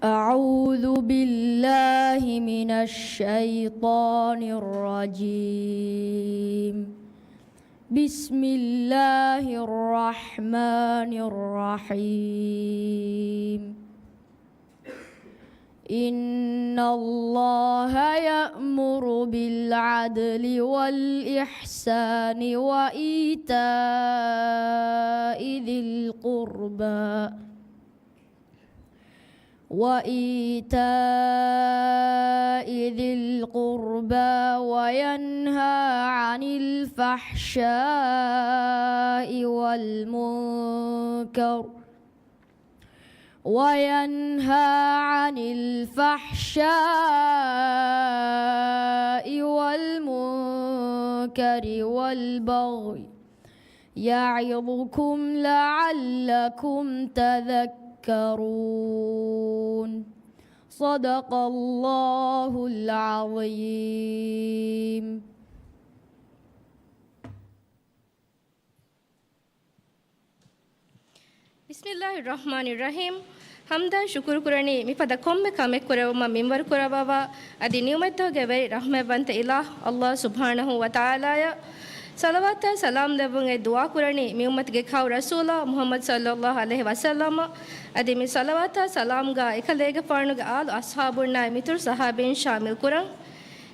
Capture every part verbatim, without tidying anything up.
أعوذ بالله من الشيطان الرجيم. بسم الله الرحمن الرحيم. إن الله يأمر بالعدل والإحسان وإيتاء ذي القربى وإيتاء ذي القربى وينهى عن الفحشاء والمنكر وينهى عن الفحشاء والمنكر والبغي يعظكم لعلكم تذكرون. صدق الله العظيم. ބިސްމިއްލާހި ރަޙްމާނި ރަޙީމް. ޙަމްދާ ޝުކުރު ކުރަނީ މިފަދަ ކޮންމެ ކަމެއް ކުރެވުމަށް މިންވަރު ކުރައްވަވާ، އަދި ނިޢުމަތްތަކުގެ ވެރި ރަޙްމަތްވަންތަ އިލާހް ﷲ ސުބްޙާނަހޫ ވަތަޢާލާއަށް ޞަލަވާތާ ސަލާމް ލެއްވުން އެ ދުޢާ ކުރަނީ މި އުއްމަތުގެ ކައު ރަސޫލާ މުޙައްމަދު ޞައްލައްލާހު ޢަލައިހި ވަސައްލަމަށް. އަދި މި ޞަލަވާތާ ސަލާމްގާ އެކަލޭގެފާނުގެ އާލު އަޞްޙާބުންނާއި މިތުރު ޞަޙާބީން ޝާމިލް ކުރަން.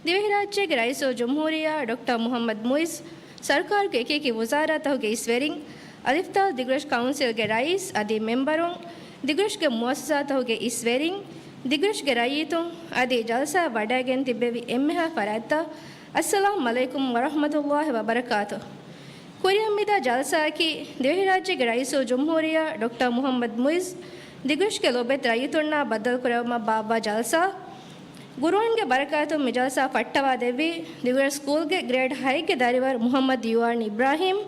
ދިވެހިރާއްޖޭގެ ރައީސުލްޖުމްހޫރިއްޔާ ޑޮކްޓަރ މުޙައްމަދު މުޢިއްޒު، ސަރުކާރުގެ އެކިއެކި ވުޒާރާތަކުގެ އިސްވެރިން، އަލިފްތާލު ދިގުރަށް ކައުންސިލްގެ ރައީސް އަދި މެމްބަރުން، ދިގުރަށްގެ މުއައްސަސާތަކުގެ އިސްވެރިން، ދިގުރަށްގެ ރައްޔިތުން އަދި ޖަލްސާއަށް ވަޑައިގެން ތިއްބެވި އެންމެހާ ފަރާތްތައް، އައްސަލާމް ޢަލައިކުމް ވަރަޙްމަތުﷲި ވަބަރަކާތުހު. ކުރިއަށް މިދާ ޖަލްސާއަކީ ދިވެހިރާއްޖޭގެ ރައީސުލްޖުމްހޫރިއްޔާ ޑޮކްޓަރ މުޙައްމަދު މުޢިއްޒު ދިގުރަށްގެ ލޮބުވެތި ރައްޔިތުންނާ ބައްދަލުކުރެއްވުމަށް ބާއްވާ ޖަލްސާ. ޤުރުއާންގެ ބަރަކާތުން މި ޖަލްސާ ފައްޓަވާ ދެއްވީ ދިގުރަށް ސްކޫލްގެ ގްރޭޑް ހައެއްގެ ދަރިވަރު މުޙައްމަދު ޔޫއާން އިބްރާހީމް.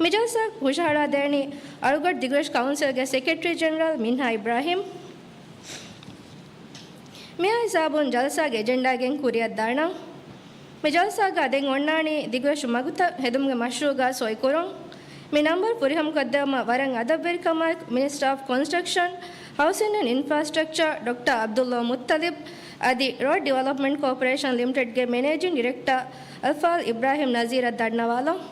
މި ޖަލްސާއަށް ހުށަހަޅާދޭނީ އަޅުގަޑު ދިގުރަށް ކައުންސިލްގެ ސެކްރެޓަރީ ޖެނެރަލް މިންހާ އިބްރާހީމް. މިއާ ހިސާބުން ޖަލްސާގެ އެޖެންޑާގެން ކުރިއަށް ދާނަން. މި ޖަލްސާގަ ދެން އޮންނާނީ ދިގުރަށު މަގުތައް ހެދުމުގެ މަޝްރޫޢުގަ ސޮއިކުރުން. މި ނަންބަރު ފުރިހަމަކޮށްދެއްވުމަށް ވަރަށް އަދަބުވެރިކަމާއެކު މިނިސްޓަރ އޮފް ކޮންސްޓްރަކްޝަން، ހައުސިން އެންޑް އިންފްރާސްޓްރަކްޗާ ޑޮކްޓަރ ޢަބްދުﷲ މުއްޠަލިބް އަދި ރޯޑް ޑިވެލޮޕްމަންޓް ކޯޕަރޭޝަން ލިމިޓެޑްގެ މެނޭޖިން ޑިރެކްޓަރ އަލްފާޟިލް އިބްރާހީމް ނަޒީރަށް ދަންނަވާލަން.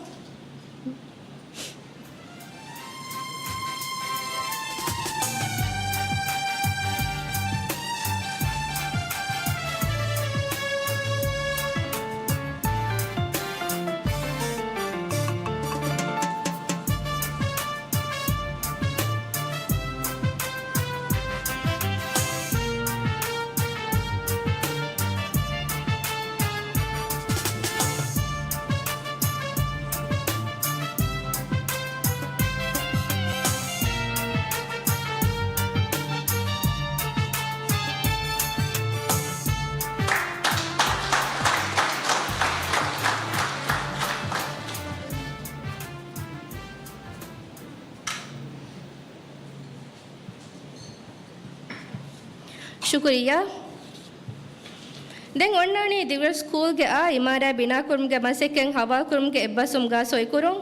ޝުކުރިއްޔާ. ދެން އޮންނާނީ ދިގުރަށް ސްކޫލްގެ އާ އިމާރާތް ބިނާކުރުމުގެ މަސައްކަތް ހަވާލުކުރުމުގެ އެއްބަސްވުމުގަ ސޮއިކުރުން.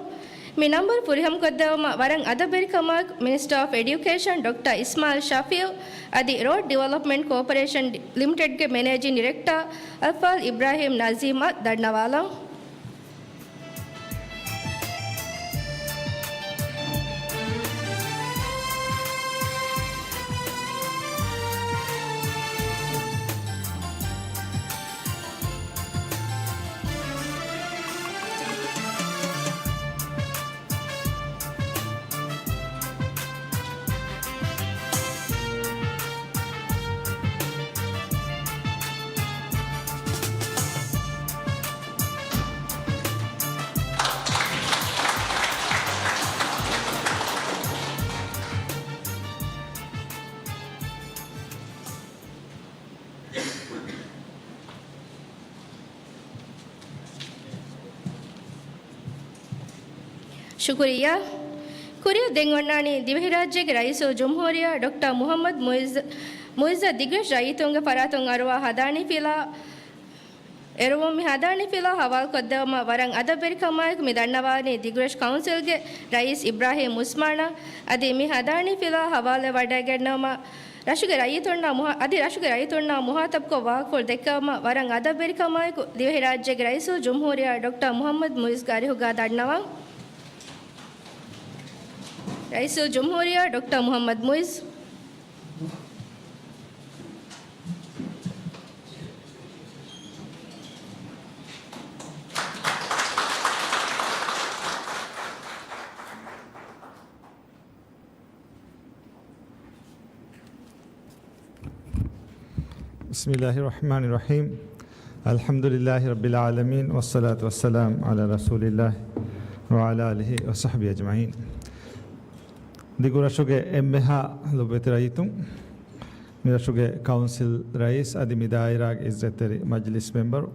މި ނަންބަރު ފުރިހަމަކޮށްދެއްވުމަށް ވަރަށް އަދަބުވެރިކަމާއެކު މިނިސްޓަރ އޮފް އެޑިއުކޭޝަން ޑޮކްޓަރ އިސްމާއިލް ޝަފީޢު އަދި ރޯޑް ޑިވެލޮޕްމަންޓް ކޯޕަރޭޝަން ލިމިޓެޑްގެ މެނޭޖިން ޑިރެކްޓަރ އަލްފާޟިލް އިބްރާހީމް ނަޒީމަށް ދަންނަވާލަން. ޝުކުރިއްޔާ. ކުރިއަށް ދެން އޮންނާނީ ދިވެހިރާއްޖޭގެ ރައީސުލްޖުމްހޫރިއްޔާ ޑޮކްޓަރ މުޙައްމަދު މުޢިއްޒު، މުޢިއްޒަށް ދިގުރަށް ރައްޔިތުންގެ ފަރާތުން އަރުވާ ހަދާނީފިލާ އެރުވުން. މި ހަދާނީފިލާ ހަވާލުކޮށްދެއްވުމަށް ވަރަށް އަދަބުވެރިކަމާއެކު މި ދަންނަވާނީ ދިގުރަށް ކައުންސިލްގެ ރައީސް އިބްރާހީމް އުސްމާނަށް. އަދި މި ހަދާނީފިލާ ހަވާލުވެ ވަޑައިގަންނަވުމަށް ރަށުގެ ރައްޔިތުންނާ މުހާ-، އަދި ރަށުގެ ރައްޔިތުންނާ މުހާތަބްކޮށް ވާހަކަފުޅު ދެއްކެވުމަށް ވަރަށް އަދަބުވެރިކަމާއެކު، ދިވެހިރާއްޖޭގެ ރައީސުލްޖުމްހޫރިއްޔާ ޑޮކްޓަރ މުޙައްމަދު މުޢިއްޒުގެ އަރިހުގަ ދަންނަވަން. ރައީސުލްޖުމްހޫރިއްޔާ ޑޮކްޓަރ މުޙައްމަދު މުޢިއްޒު. بسم الله الرحمن الرحيم. الحمد لله رب العالمين، والصلاة والسلام على رسول الله وعلى آله وصحبه أجمعين. ދިގުރަށުގެ އެންމެހާ ލޮބުވެތި ރައްޔިތުން، މިރަށުގެ ކައުންސިލް ރައީސް އަދި މި ދާއިރާގެ އިއްޒަތްތެރި މަޖިލިސް މެމްބަރު،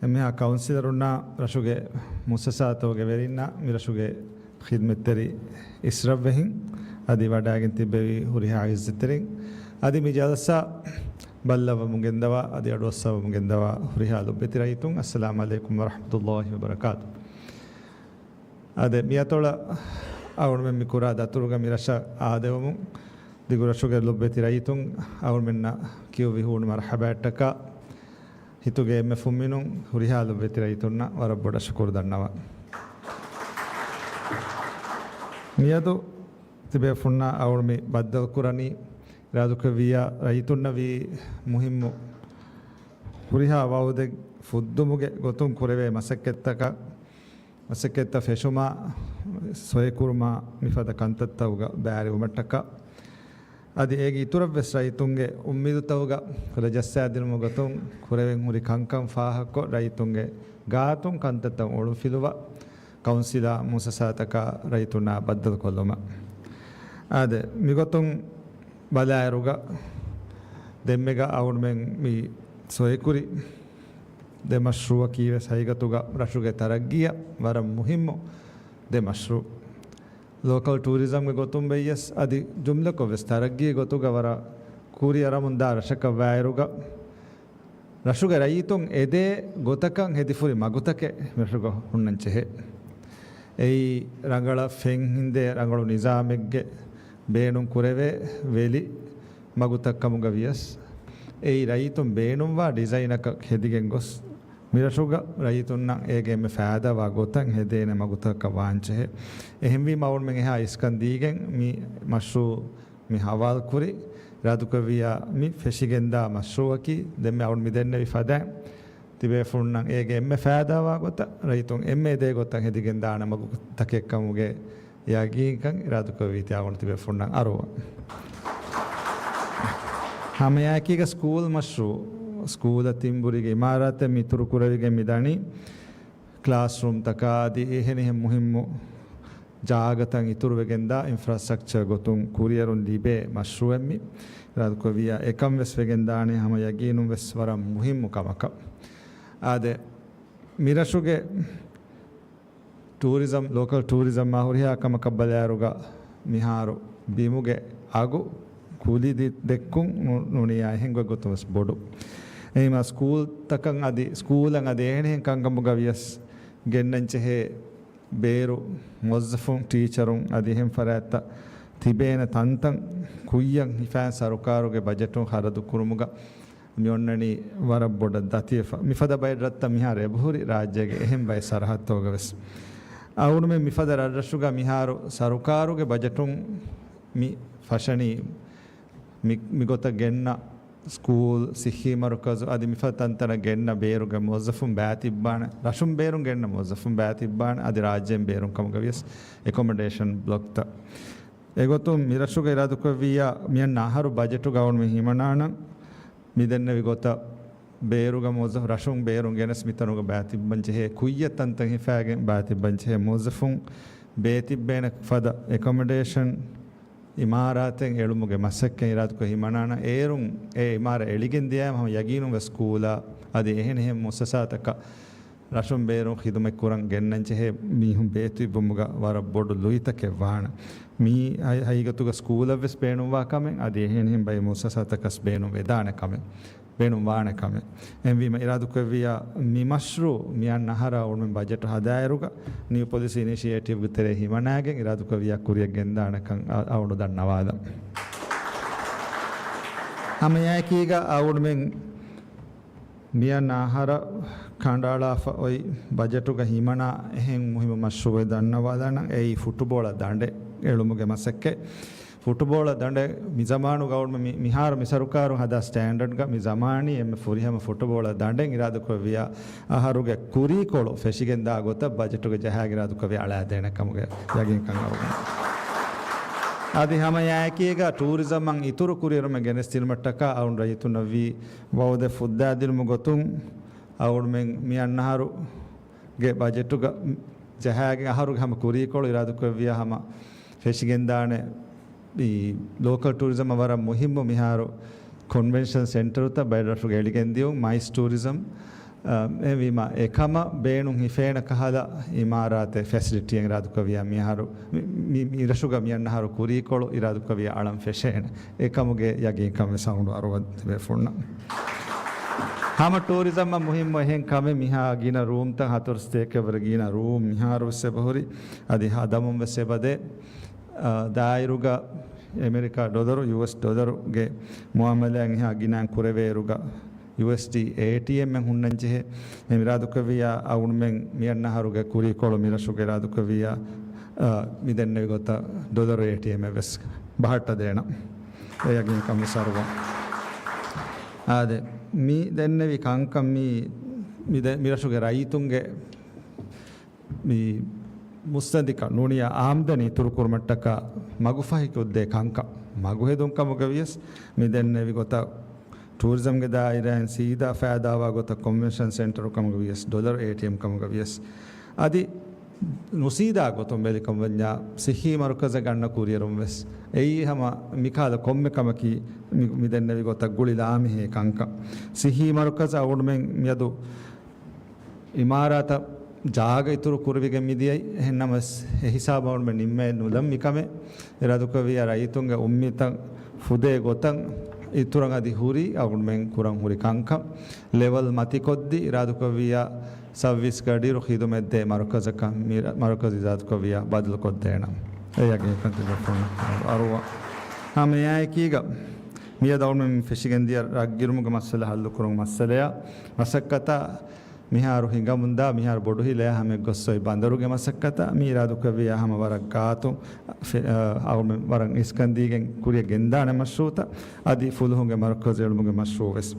އެންމެހާ ކައުންސިލަރުންނާ، ރަށުގެ މުއައްސަސާތަކުގެ ވެރިންނާ، މިރަށުގެ ޚިދްމަތްތެރި އިސްރަށްވެހިން އަދި ވަޑައިގެން ތިއްބެވި ހުރިހާ އިއްޒަތްތެރިން، އަދި މި ޖަލްސާ ބައްލަވަމުން ގެންދަވާ އަދި އަޑުއައްސަވަމުން ގެންދަވާ ހުރިހާ ލޮބުވެތި ރައްޔިތުން، އައްސަލާމު ޢަލައިކުމް ވަރަޙްމަތުﷲ ވަބަރަކާތު. އާދެ، މިއަތޮޅަށް އަޅުމެން މި ކުރާ ދަތުރުގަ މި ރަށަށް އާދެވުމުން، ދިގުރަށުގެ ލޮބުވެތި ރައްޔިތުން އަޅުމެންނަށް ކިޔުއްވި ހޫނު މަރުޙަބާއަށްޓަކާ، ހިތުގެ އެންމެ ފުންމިނުން ހުރިހާ ލޮބުވެތި ރައްޔިތުންނަށް ވަރަށް ބޮޑަށް ޝުކުރު ދަންނަވަން. މިއަދު ތިބޭފުންނާ އަޅުގަނޑު މި ބައްދަލުކުރަނީ، އިރާދަކުރެއްވިއްޔާ ރައްޔިތުންނަށް ވީ މުހިއްމު ހުރިހާ ވައުދެއް ފުއްދުމުގެ ގޮތުން ކުރެވޭ މަސައްކަތްތަކަށް، މަސައްކަތްތައް ފެށުމާ، ސޮއެކުރުމާ، މިފަދަ ކަންތައްތަކުގަ ބައިވެރިވުމަށްޓަކާ، އަދި އޭގެ އިތުރަށްވެސް ރައްޔިތުންގެ އުއްމީދުތަކުގަ ކުލަ ޖައްސާދިނުމުގެ ގޮތުން ކުރެވެން ހުރި ކަންކަން ފާހަގަކޮށް، ރައްޔިތުންގެ ގާތުން ކަންތައްތައް އޮޅުންފިލުވާ، ކައުންސިލާ މުއައްސަސާތަކާ ރައްޔިތުންނާ ބައްދަލުކޮށްލުމަށް. އާދެ، މިގޮތުން ބަލާއިރުގަ ދެންމެގަ އަޅުގަނޑުމެން މި ސޮއެކުރި ދެ މަޝްރޫއަކީ ވެސް ހަގީގަތުގަ ރަށުގެ ތަރައްގީއަށް ވަރަށް މުހިއްމު ދެ މަޝްރޫއު. ލޯކަލް ޓޫރިޒަމްގެ ގޮތުން ވެއްޔަސް އަދި ޖުމްލަކޮށް ވެސް ތަރައްގީގެ ގޮތުގަ ވަރަށް ކުރިއަރަމުންދާ ރަށަކަށް ވާއިރުގަ، ރަށުގެ ރައްޔިތުން އެދޭ ގޮތަކަށް ހެދިފުރި މަގުތަކެއް މިރަށުގަ ހުންނަން ޖެހޭ. އެއީ ރަނގަޅަށް ފެން ހިންދޭ ރަނގަޅު ނިޒާމެއްގެ ބޭނުން ކުރެވޭ ވެލި މަގުތައް ކަމުގަ ވިޔަސް، އެއީ ރައްޔިތުން ބޭނުންވާ ޑިޒައިނަކަށް ހެދިގެން ގޮސް، މިރަށުގަ ރައްޔިތުންނަށް އޭގެ އެންމެ ފައިދާވާ ގޮތަށް ހެދޭނެ މަގުތަކަށް ވާންޖެހޭ. އެހެންވީމަ އަޅުގަނޑުމެން އެހާ އިސްކަން ދީގެން މި މަޝްރޫއު މި ހަވާލުކުރި، އިރާދަކުރެއްވިއްޔާ މި ފެށިގެންދާ މަޝްރޫއަކީ، ދެންމެ އަޅުގަނޑު މި ދެންނެވި ފަދައިން، ތިބޭފުޅުންނަށް އޭގެ އެންމެ ފައިދާވާ ގޮތަށް، ރައްޔިތުން އެންމެ އެދޭ ގޮތަށް ހެދިގެންދާނެ މަގުތަކެއްކަމުގެ ޔަގީންކަން އިރާދަކުރެއްވީތީ އަޅުގަނޑު ތިބޭފުޅުންނަށް އަރުވަން. ހަމައެކީގަ ސްކޫލް މަޝްރޫއު، ސްކޫލަށް ތިންބުރީގެ އިމާރާތެއް މި އިތުރު ކުރެވިގެން މި ދަނީ، ކްލާސްރޫމްތަކާ އަދި އެހެނިހެން މުހިއްމު ޖާގަތައް އިތުރުވެގެންދާ އިންފްރާސްޓްރަކްޗަރ ގޮތުން ކުރިއަރުން ލިބޭ މަޝްރޫއެއް މި. އިރާދަކުރެއްވިއްޔާ އެކަން ވެސް ވެގެންދާނެ ހަމަ ޔަގީނުން ވެސް ވަރަށް މުހިއްމު ކަމަކަށް. އާދެ، މިރަށުގެ ޓޫރިޒަމް، ލޯކަލް ޓޫރިޒަމްއާ ހުރިހާ ކަމަކަށް ބަލާއިރުގަ މިހާރު ބިމުގެ އަގު ކުލި ދި-، ދެއްކުން ނު-، ނޫނިއްޔާ އެހެން ގޮތްގޮތުން ވެސް ބޮޑު. އެހީމަ ސްކޫލްތަކަށް އަދި، ސްކޫލަށް އަދި އެހެނިހެން ކަންކަމުގަ ވިޔަސް ގެންނަންޖެހޭ ބޭރު، މުވައްޒަފުން، ޓީޗަރުން އަދި އެހެން ފަރާތްތައް ތިބޭނެ ތަންތަން ކުއްޔަށް ހިފާ ސަރުކާރުގެ ބަޖެޓުން ޚަރަދު ކުރުމުގަ މި އޮންނަނީ ވަރަށް ބޮޑަށް ދަތިވެފަ. މިފަދަ ބައެއް ރަށްތައް މިހާރު އެބަހުރި ރާއްޖޭގެ އެހެން ބައެއް ސަރަހައްދުތަކުގަ ވެސް. އަޅުގަނޑުމެން މިފަދަ ރަށްރަށުގަ މިހާރު ސަރުކާރުގެ ބަޖެޓުން މި ފަށަނީ މި، މިގޮތަށް ގެންނަ ސްކޫލް، ސިއްހީ މަރުކަޒު އަދި މިފަދަ ތަންތަނަށް ގެންނަ ބޭރުގެ މުވައްޒަފުން ބައިތިއްބާނެ، ރަށުން ބޭރުން ގެންނަ މުވައްޒަފުން ބައިތިއްބާނެ، އަދި ރާއްޖޭން ބޭރުން ކަމުގަ ވިޔަސް އެކޮމޮޑޭޝަން ބްލޮކްތައް. އެގޮތުން މިރަށުގަ އިރާދަކުރެއްވިއްޔާ މިއަންނަ އަހަރު ބަޖެޓުގަ އަޅުގަނޑުމެން ހިމަނާނަން މި ދެންނެވި ގޮތަށް ބޭރުގަ މުވައްޒަފު، ރަށުން ބޭރުން ގެނެސް މިތަނުގަ ބައިތިއްބަން ޖެހޭ ކުއްޔަށް ތަންތަން ހިފާގެން ބައިތިއްބަން ޖެހޭ މުވައްޒަފުން ބޭތިއްބޭނެ ފަދަ އެކޮމޮޑޭޝަން އިމާރާތެއް އެޅުމުގެ މަސައްކަތް އިރާދަކޮށް ހިމަނާނަން. އޭރުން އެ އިމާރާތް އެޅިގެން ދިޔައިމަ ހަމަ ޔަގީނުން ވެސް ސްކޫލާ އަދި އެހެނިހެން މުއައްސަސާތަކަށް ރަށުން ބޭރުން ޚިދުމަތް ކުރަން ގެންނަން ޖެހޭ މީހުން ބޭތިއްބުމުގަ ވަރަށް ބޮޑު ލުއިތަކެއް ވާނެ. މީ ހަ-، ހަގީގަތުގަ ސްކޫލަށް ވެސް ބޭނުންވާ ކަމެއް، އަދި އެހެނިހެން ބައެއް މުއައްސަސާތަކަސް ބޭނުން ވެދާނެ ކަމެއް، ބޭނުން ވާނެ ކަމެއް. އެހެންވީމަ އިރާދަކުރެއްވިއްޔާ މި މަޝްރޫއު މިއަންނަ އަހަރަށް އަޅުގަނޑުމެން ބަޖެޓު ހަދާއިރުގަ ނިއު ޕޮލިސީ އިނިޝިއޭޓިވްގެ ތެރޭ ހިމަނާގެން އިރާދަކުރެއްވިއްޔާ ކުރިއަށް ގެންދާނެކަން އަ-، އަޅުގަނޑު ދަންނަވާލަން. ހަމައެކީގަ އަޅުގަނޑުމެން މިއަންނަ އަހަރަށް ކަނޑައަޅާފަ އޮތް ބަޖެޓުގަ ހިމަނާ އެހެން މުހިއްމު މަޝްރޫއެއް ދަންނަވާލާނަން. އެއީ ފުޓުބޯޅަ ދަނޑެއް އެޅުމުގެ މަސައްކަތް. ފުޓުބޯޅަ ދަނޑެއް މި ޒަމާނުގަ އަޅުގަނޑުމެން މި-، މިހާރު މި ސަރުކާރުން ހަދާ ސްޓޭންޑަޑްގަ މި ޒަމާނީ އެންމެ ފުރިހަމަ ފުޓުބޯޅަ ދަނޑެއް އިރާދަކުރެއްވިޔާ އަހަރުގެ ކުރީކޮޅު ފެށިގެންދާ ގޮތަށް ބަޖެޓުގެ ޖަހާގެ އިރާދަކުރެއްވިޔާ އަޅާދޭނެ ކަމުގެ ޔަގީންކަން އަޅުގަނޑު. އަދި ހަމައެކީގަ ޓޫރިޒަމްއަށް އިތުރު ކުރިއެރުމެއް ގެނެސްދިނުމަށްޓަކާ އަޅުގަނޑު ރައްޔިތުންނަށްވީ ވައުދެއް ފުއްދާދިނުމުގެ ގޮތުން އަޅުގަނޑުމެން މި އަންނަ އަހަރުގެ ބަޖެޓުގަ ޖަހާގެން އަހަރުގެ ހަމަ ކުރީކޮޅު އިރާދަކުރެއްވިޔާ ހަމަ ފެށިގެންދާނެ މި ލޯކަލް ޓޫރިޒަމަށް ވަރަށް މުހިއްމު މިހާރު ކޮންވެންޝަން ސެންޓަރުތައް ބައެއް ރަށުގެ އެޅިގެންދިޔުން، މައިސް ޓޫރިޒަމް، އަ، އެހެންވީމަ އެކަމަށް ބޭނުން ހިފޭނެ ކަހަލަ އިމާރާތެއް ފެސިލިޓީއެއް އިރާދަކުރެއްވިޔާ މިހާރު މި-، މި-، މި ރަށުގަ މި އަންނަ އަހަރު ކުރީކޮޅު އިރާދަކުރެއްވިޔާ އަޅަން ފެށޭނެ. އެކަމުގެ ޔަގީންކަން ވެސް އަޅުގަނޑު އަރުވަން ތިބޭފުޅުންނަށް. ހަމަ ޓޫރިޒަމްއަށް މުހިއްމު އެހެން ކަމެއް މިހާ ގިނަ ރޫމްތައް ހަތަރު ސަތޭކައެއް ވަރަށް ގިނަ ރޫމް މިހާރު ވެސް އެބަހުރި. އަދި ހަދަމުން ވެސް އެބަދޭ. އާ، ދާއިރުގަ އެމެރިކާ ޑޮލަރު، ޔޫއެސް ޑޮލަރުގެ މުއާމަލާތް އެހާ ގިނައިން ކުރެވޭއިރުގަ ޔޫއެސްޑީ އޭޓީއެމްއެއް ހުންނަންޖެހޭ. އެހެން އިރާދަކުރެއްވިޔާ އަޅުގަނޑުމެން މި އަންނަ އަހަރުގެ ކުރީކޮޅު މި ރަށުގެ އިރާދަކުރެއްވިޔާ، އާ، މި ދެންނެވި ގޮތަށް ޑޮލަރު އޭޓީއެމްއެއް ވެސް ބަހައްޓަދޭނަން. އެ ޔަގީންކަން ވެސް އަރުވަން. އާދެ، މި ދެންނެވި ކަންކަން މި، މި ދެ-، މި ރަށުގެ ރައްޔިތުންގެ މި މުއްސަނދިކަން ނޫނިޔާ އާމްދަނީ އިތުރުކުރުމަށްޓަކާ މަގުފަހިކޮށްދޭ ކަންކަން މަގުހެދުން ކަމުގަ ވިޔަސް، މި ދެންނެވި ގޮތަށް ޓޫރިޒަމްގެ ދާއިރާއިން ސީދާ ފައިދާވާ ގޮތަށް ކޮންވެންޝަން ސެންޓަރު ކަމުގަ ވިޔަސް، ޑޮލަރު އޭޓީއެމް ކަމުގަ ވިޔަސް، އަދި ނުސީދާ ގޮތުން ބެލިކަމަށް ވަންޏާ ސިއްހީ މަރުކަޒަށް ގަންނަ ކުރިއެރުން ވެސް އެއީ ހަމަ މިކަހަލަ ކޮންމެ ކަމަކީ މި، މި ދެންނެވި ގޮތަށް ގުޅި ލާމެހޭ ކަންކަން. ސިއްހީ މަރުކަޒަށް އަޅުގަނޑުމެން މިއަދު އިމާރާތަށް ޖާގަ އިތުރު ކުރެވިގެން މިދިޔައީ. އެހެންނަމަވެސް، އެ ހިސާބަށް އަޅުގަނޑުމެން ނިންމައެއް ނުލަން މިކަމެއް. އިރާދަކުރެއްވިޔާ ރައްޔިތުންގެ އުއްމީދުތައް ފުދޭ ގޮތަށް އިތުރަށް އަދި ހުރި އަޅުގަނޑުމެން ކުރަން ހުރި ކަންކަން. ލެވަލް މަތިކޮށްދީ އިރާދަކުރެއްވިޔާ ސައުވީސް ގަޑިއިރު ޚިދުމަތްދޭ މަރުކަޒަކަށް މި ރަ-، މަރުކަޒު އިރާދަކުރެއްވިޔާ ބަދަލުކޮށްދޭނަން. އެ ޔަގީންކަން ތިބޭފުޅުން އަރުވާ. ހަމައެއާއެކީގަ މިއަދު އަޅުގަނޑުމެން ފެށިގެންދިޔަ ރަށްގިރުމުގެ މައްސަލަ ހައްލުކުރުމުގެ މައްސަލަޔާ މަސައްކަތާ މިހާރު ހިނގަމުންދާ މިހާރު ބޮޑުހިލަޔާ ހަމައެއްގޮސް އޮތް ބަނދަރުގެ މަސައްކަތާ މި އިރާދަކުރެއްވިޔާ ހަމަ ވަރަށް ގާތު ފެ-، އަ، އަޅުގަނޑުމެން ވަރަށް އިސްކަންދީގެން ކުރިއަށް ގެންދާނެ މަޝްރޫއުތައް އަދި ފުލުހުންގެ މަރުކަޒު އެޅުމުގެ މަޝްރޫއު ވެސް.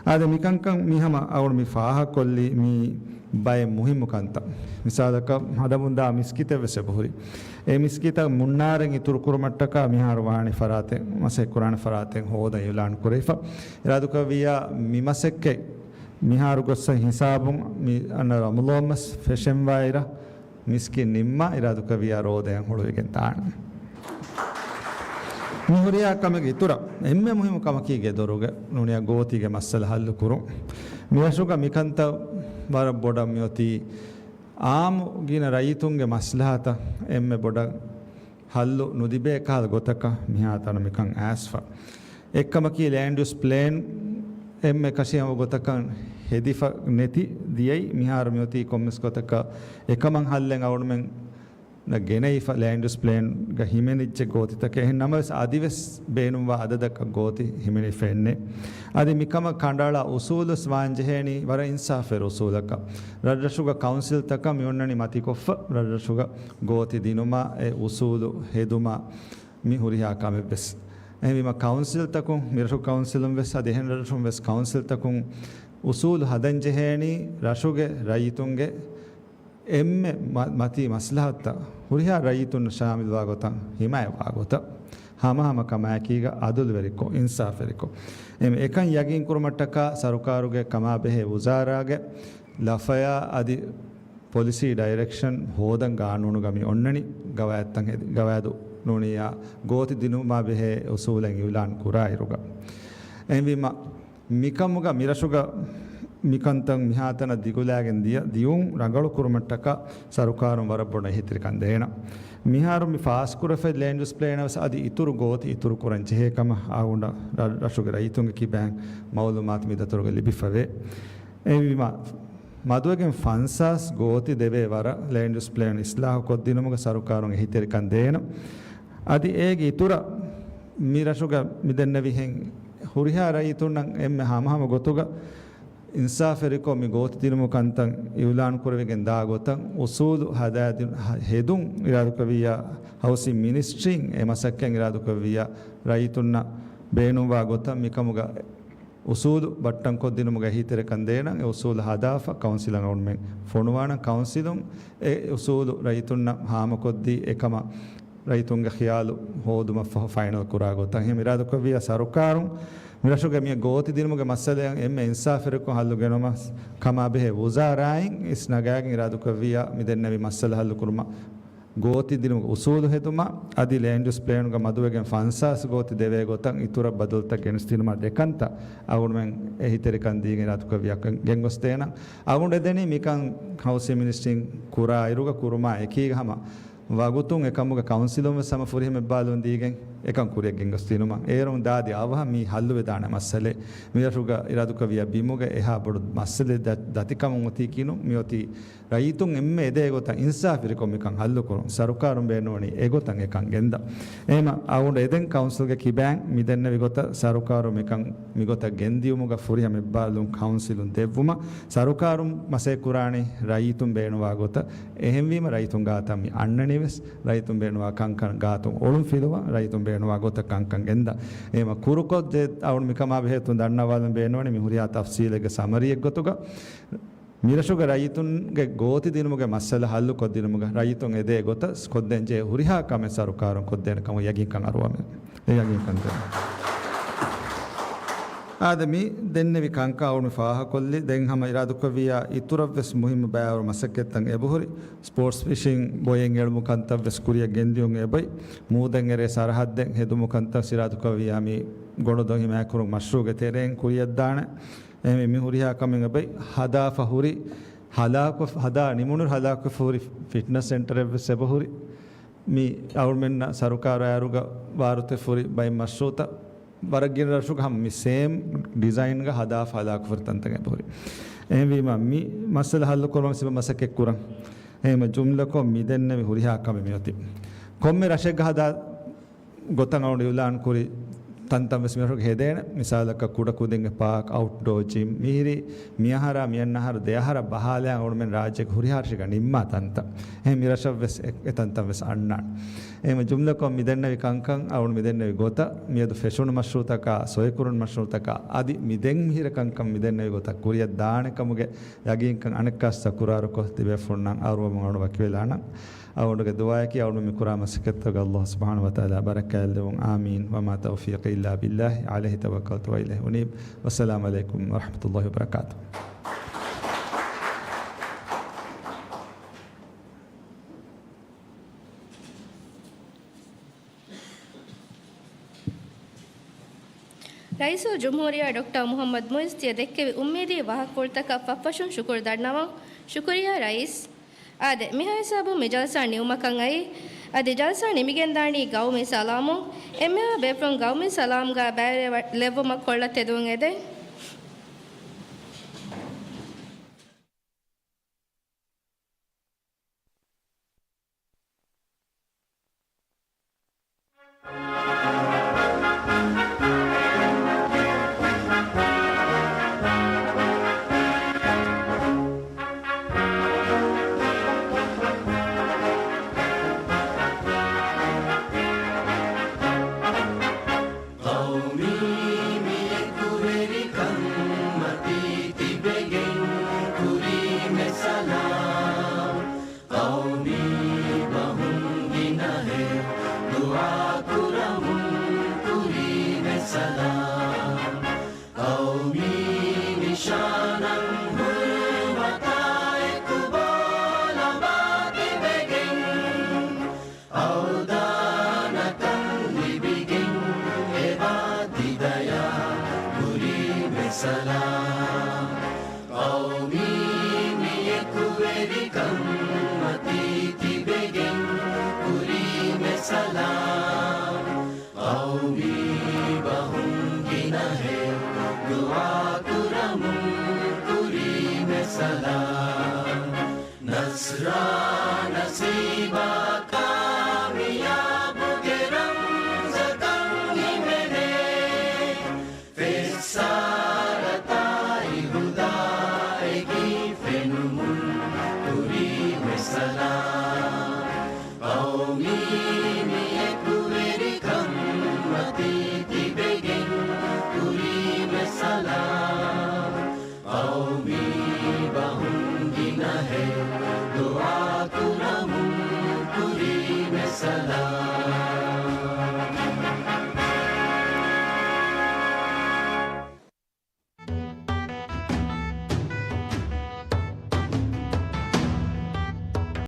އާދެ، މިކަންކަން މި ހަމަ އަޅުގަނޑު މި ފާހަގަކޮށްލީ މި ބައެއް މުހިއްމު ކަންތައް. މިސާލަކަށް ހަދަމުންދާ މިސްކިތެއް ވެސް އެބަހުރި. އެ މިސްކިތަށް މުންނާރެން އިތުރުކުރުމަށްޓަކާ މިހާރު ވާނީ ފަރާތެއް، މަސައްކަތްކުރާނެ ފަރާތެއް ހޯދަން އިޢުލާން ކުރެވިފަ. އިރާދަކުރެއްވިޔާ މި މަސައްކަތް މިހާރު ގޮއްސަ ހިސާބުން މި އަންނަ ރަމަޟާން މަސް ފެށެންވާއިރަށް މިސްކިތް ނިންމާ އިރާދަކުރެއްވިޔާ ރޯދައަށް ހުޅުވިގެން ދާނެ. މި ހުރިހާ ކަމެއްގެ އިތުރަށް އެންމެ މުހިއްމު ކަމަކީ ގެދޮރުގެ ނޫނިޔާ ގޯތީގެ މައްސަލަ ހައްލު ކުރުން. މި ރަށުގަ މިކަންތައް ވަރަށް ބޮޑަށް މިއޮތީ އާއްމު ގިނަ ރައްޔިތުންގެ މަސްލަހަތަށް އެންމެ ބޮޑަށް ހައްލު ނުލިބޭ ކަހަލަ ގޮތަކަށް މިހާތަނަށް މިކަން އައިސްފަ. އެއްކަމަކީ ލޭންޑް ޔޫސް ޕްލޭން އެންމެ ކަށިހަމަ ގޮތަކަށް ހެދިފަ ނެތި ދިޔައީ މިހާރު މިއޮތީ ކޮންމެސް ގޮތަކަށް އެކަމަށް ހައްލެއް އަޅުގަނޑުމެން ގެނައިފަ ލޭންޑް ޔޫސް ޕްލޭންގަ ހިމެނިއްޖެ ގޯތިތަކެއް. އެހެން ނަމަވެސް އަދިވެސް ބޭނުންވާ އަދަދަކަށް ގޯތި ހިމެނިފައެއްނެއް. އަދި މިކަމަށް ކަނޑައަޅާ އުސޫލުވެސް ވާންޖެހޭނީ ވަރަށް އިންސާފުވެރި އުސޫލަކަށް. ރަށްރަށުގަ ކައުންސިލްތަކަށް މި އޮންނަނީ މަތިކޮށްފަ ރަށްރަށުގަ ގޯތި ދިނުމާ އެ އުސޫލު ހެދުމާ މި ހުރިހާ ކަމެއްވެސް. އެހެންވީމަ ކައުންސިލްތަކުން، މިރަށު ކައުންސިލުން ވެސް އަދި އެހެން ރަށުން ވެސް ކައުންސިލްތަކުން އުސޫލު ހަދަންޖެހޭނީ ރަށުގެ ރައްޔިތުންގެ އެންމެ މަ-، މަތީ މަސްލަހަތުތައް ހުރިހާ ރައްޔިތުން ޝާމިލްވާ ގޮތަށް، ހިމާޔަތްވާ ގޮތަށް، ހަމަހަމަ ކަމާއެކީގަ އަދުލުވެރިކޮށް، އިންސާފުވެރިކޮށް. އެ-، އެކަން ޔަގީންކުރުމަށްޓަކާ ސަރުކާރުގެ ކަމާބެހޭ ވުޒާރާގެ ލަފަޔާ އަދި ޕޮލިސީ ޑައިރެކްޝަން ހޯދަން ގާނޫނުގަ މި އޮންނަނީ ގަވާއިދުތައް ހެދި-، ގަވާއިދު ނޫނިޔާ ގޯތި ދިނުމާ ބެހޭ އުސޫލެއް އިޢުލާން ކުރާއިރުގަ. އެހެންވީމަ، މިކަމުގަ މިރަށުގަ މިކަންތައް މިހާތަނަށް ދިގުލާގެން ދިޔަ ދިޔުން ރަނގަޅު ކުރުމަށްޓަކާ ސަރުކާރުން ވަރަށް ބޮޑަށް އެހީތެރިކަން ދޭނަން. މިހާރު މި ފާސްކުރެފައި ލޭންޑް ޔޫސް ޕްލޭނަށް ވެސް އަދި އިތުރު ގޯތި އިތުރު ކުރަން ޖެހޭ ކަމަށް އަޅުގަނޑަށް ރަށުގެ ރައްޔިތުންގެ ކިބައިން މައުލޫމާތު މި ދަތުރުގަ ލިބިފަވޭ. އެހެންވީމަ، މަދުވެގެން ފަންސާސް ގޯތި ދެވޭ ވަރަށް ލޭންޑް ޔޫސް ޕްލޭން އިސްލާހު ކޮށްދިނުމުގެ ސަރުކާރުން އެހީތެރިކަން ދޭނަން. އަދި އޭގެ އިތުރަށް މި ރަށުގަ މި ދެންނެވިހެން ހުރިހާ ރައްޔިތުންނަށް އެންމެ ހަމަހަމަ ގޮތުގަ އިންސާފުވެރިކޮށް މި ގޯތި ދިނުމުގެ ކަންތައް އިއުލާން ކުރެވިގެން ދާ ގޮތަށް އުސޫލު ހަދާދިން، ހެދުން އިރާދަކުރެއްވިއްޔާ، ހައުސިން މިނިސްޓްރީން އެ މަސައްކަތް އިރާދަކުރެއްވިއްޔާ، ރައްޔިތުންނަށް ބޭނުންވާ ގޮތަށް މިކަމުގަ އުސޫލު ބައްޓަންކޮށްދިނުމުގެ އެހީތެރިކަން ދޭނަން، އެ އުސޫލު ހަދާފަ ކައުންސިލަށް އަޅުމެން ފޮނުވާނަން. ކައުންސިލުން އެ އުސޫލު ރައްޔިތުންނަށް ހާމަކޮށްދީ، އެކަމަށް ރައްޔިތުންގެ ޚިޔާލު ހޯދުމަށްފަހު ފައިނަލް ކުރާ ގޮތަށް. އެހެން އިރާދަކުރެއްވިއްޔާ، ސަރުކާރުން މިރަށުގެ މި ގޯތި ދިނުމުގެ މައްސަލައަށް އެންމެ އިންސާފުވެރިކޮށް ހައްލު ގެނުމަށް ކަމާބެހޭ ވުޒާރާއިން އިސް ނަގާގެން އިރާދަކުރެއްވިއްޔާ، މި ދެންނެވި މައްސަލަ ހައްލުކުރުމަށް ގޯތި ދިނުމުގެ އުސޫލު ހެދުމަށް، އަދި ލޭންޑް ޔޫސް ޕްލޭނުގަ މަދުވެގެން ފަންސާސް ގޯތި ދެވޭ ގޮތަށް އިތުރަށް ބަދަލުތައް ގެނެސްދިނުމަށް ދެކަންތައް އަޅުމެން އެހީތެރިކަން ދީގެން އިރާދަކުރެއްވިއްޔާ ގެންގޮސްދޭނަން. އަޅުގަނޑު އެދެނީ މިކަން ހައުސިން މިނިސްޓްރީން ކުރާ އިރުގަ ކުރުމާ އެކީގަ ހަމަ ވަގުތުން އެކަމުގަ ކައުންސިލުން ވެސް ހަމަ ފުރިހަމަ އެއްބާލުން ދީގެން އެކަން ކުރިއަށް ގެންގޮސްދިނުމަށް. އޭރުން ދާދި އަވަހަށް މީ ހައްލުވެދާނެ މައްސަލައެއް. މިރަށުގަ އިރާދަކުރެއްވިއްޔާ ބިމުގެ އެހާ ބޮޑު މައްސަލައެއް ދަ-، ދަތިކަމުން އޮތީކީނު މިއޮތީ ރައްޔިތުން އެންމެ އެދޭ ގޮތަށް އިންސާފުވެރިކޮށް މިކަން ހައްލުކުރުން ސަރުކާރުން ބޭނުންވަނީ އެގޮތަށް އެކަން ގެންދަން. އެހެމަ އަޅުގަނޑު އެދެން ކައުންސިލްގެ ކިބައިން މިދެންނެވި ގޮތަށް ސަރުކާރުން މިކަން މިގޮތަށް ގެންދިޔުމުގަ ފުރިހަމަ އެއްބާލުން ކައުންސިލުން ދެއްވުމަށް ސަރުކާރުން މަސައްކަތް ކުރާނީ ރައްޔިތުން ބޭނުންވާ ގޮތަށް. އެހެންވީމަ ރައްޔިތުން ގާތަށް މި އަންނަނީވެސް ރައްޔިތުން ބޭނުންވާ ކަންކަން ގާތުން އޮޅުން ފިލުވާ ރައްޔިތުން ބޭނުންވާ ގޮތަށް ކަންކަން ގެންދާ. އެހެމަ ކުރުކޮށް ދޭ އަޅުން މިކަމާ ބެހޭތުން ދަންނަވާލަން ބޭނުންވަނީ މި ހުރިހާ ތަފްސީލެއްގެ ސަމަރީއެއްގޮތުގަ މިރަށުގެ ރައްޔިތުންގެ ގޯތި ދިނުމުގެ މައްސަލަ ހައްލުކޮށްދިނުމުގަ ރައްޔިތުން އެދޭ ގޮތަށް ކޮށްދޭންޖެހޭ ހުރިހާ ކަމެއް ސަރުކާރުން ކޮށްދޭނެ ކަމަށް ޔަގީންކަން އަރުވަމެ. އެ ޔަގީންކަން ދޭން. އާދެ، މި ދެންނެވި ކަންކަން އަޅުން ފާހަގަކޮށްލި. ދެން ހަމަ އިރާދަކުރެއްވިއްޔާ އިތުރަށްވެސް މުހިއްމު ބައިވަރު މަސައްކަތްތައް އެބަހުރި. ސްޕޯޓްސް ފިޝިން ބޮއެއް އެޅުމު ކަންތައްވެސް ކުރިއަށް ގެންދިޔުން އެބައި. މޫދެއް އެރޭ ސަރަހައްދެއް ހެދުމު ކަންތައް އިރާދަކުރެއްވިއްޔާ މި ގޮނޑުދޮށް ހިމާޔަތްކުރުން މަޝްރޫޢުގެ ތެރެއިން ކުރިއަށްދާނެ. އެހެންވެ، މި ހުރިހާ ކަމެއް އެބައި ހަދާފަ ހުރި، ހަލާކު، ހަދާ ނިމުނު ހަލާކުވެފަ ހުރި ފިޓްނަސް ސެންޓަރެއްވެސް އެބަހުރި. މި އަޅުމެންނަށް ސަރުކާރާ އައިރުގަ ވާރުތެ ފުރި ބައެއް މަޝްރޫޢުތައް ވަރަށް ގިނަ ރަށުގަ ހަމަ މި ސޭމް ޑިޒައިންގަ ހަދާފަ ހަލާކު ފުރި ތަންތަން އެބަހުރި. އެހެންވީމަ، މި މައްސަލަ ހައްލުކުރުމަށް ސިބަ މަސައްކަތް ކުރަން. އެހެންވެ، ޖުމްލަކޮށް މި ދެންނެވި ހުރިހާ ކަމެއް މިއޮތީ ކޮންމެ ރަށެއްގަ ހަދާ ގޮތަށް އަޅުގަނޑު އިއުލާން ކުރި ތަންތަން ވެސް މިރަށުގަ ހެދޭނެ. މިސާލަކަށް ކުޑަކުދިންގެ ޕާކް، އައުޓްޑޯ ޖިމް، މިހިރީ މިއަހަރާ މިއަންނަ އަހަރު ދެ އަހަރަށް ބަހާލައި އަޅުމެން ރާއްޖޭގެ ހުރިހާ ރަށެއްގަ ނިންމާ ތަންތަން. އެހެން މިރަށަށް ވެސް އެ، އެ ތަންތަން ވެސް އަންނާނެ. އެހެން ޖުމްލަކޮށް މިދެންނެވި ކަންކަން އަޅުން މިދެންނެވި ގޮތަށް މިއަދު ފެށުނު މަޝްރޫޢުތަކާ، ސޮއިކުރުނު މަޝްރޫޢުތަކާ އަދި މިދެން މިހިރަ ކަންކަން މިދެންނެވި ގޮތަށް ކުރިއަށް ދާނެ ކަމުގެ ޔަގީންކަން އަނެއްކާސް ތަކުރާރުކޮށް ތިބޭފުޅުންނަށް އަރުވަމުން އަޅު ވަކިވެލާނަން. އަޅުގަނޑުގެ ދުޢާއަކީ އަޅުގަނޑު މި ކުރާ މަސައްކަތްތަކަށް ﷲ ސުބްޙާނަހޫ ވަތަޢާލާ ބަރަކާތްލެއްވުން. އާމީން. وما توفيقي إلا بالله، عليه توكلت وإليه أنيب. والسلام عليكم ورحمة الله وبركاته. ރައީސުލްޖުމްހޫރިއްޔާ ޑޮކްޓަރ މުޙައްމަދު މުޢިއްޒު ތިޔަ ދެއްކެވި އުއްމީދީ ވާހަކަފުޅުތަކަށް ފަށްފަށުން ޝުކުރު ދަންނަވަން. ޝުކުރިއްޔާ ރައީސް. އާދެ، މިހާ ހިސާބުން މި ޖަލްސާ ނިމުމަކަށް އައީ. އަދި ޖަލްސާ ނިމިގެންދާނީ ގައުމީ ސަލާމުން. އެންމެހާ ބޭފުޅުން ގައުމީ ސަލާމްގަ ބައިވެރިވެ-، ލެއްވުމަށް ކޮޅަށް ތެދުވުން އެދެން. ޤައުމީ މި އެކުވެރިކަން މަތީ ތިބެގެން ކުރީމެ ސަލާމް. ޤައުމީ ބަހުން ގިނަހެއް ދުޢާ ކުރަމުން ކުރީމެ ސަލާމް. ޤައުމީ ނިޝާނަށް ހުރިވަތާ އެކުބޯ ލަބާ ތިބެގެން، އަވަދާނަކަން ލިބިގެން އެބާ ތި ދަޔާ ކުރީމެ ސަލާމް. ޤައުމީ މި އެކުވެރިކަން މަތީ ތިބެގެން ކުރީމެ ސަލާމް. ޤައުމީ ބަހުން ގިނަހެއް ދުޢާ ކުރަމުން ކުރީމެ ސަލާމް. ނަޞްރާ ނަސީބާ ކާމިޔާބުގެ ރަމްޒަކަށް ހިމެނޭ. ފެނުމުން ކުރީމެ ސަލާމް. ޤައުމީ މި އެކުވެރިކަން މަތީ ތިބެގެން ކުރީމެ ސަލާމް. ޤައުމީ ބަހުން ގިނަހެއް ދުޢާ ކުރަމު.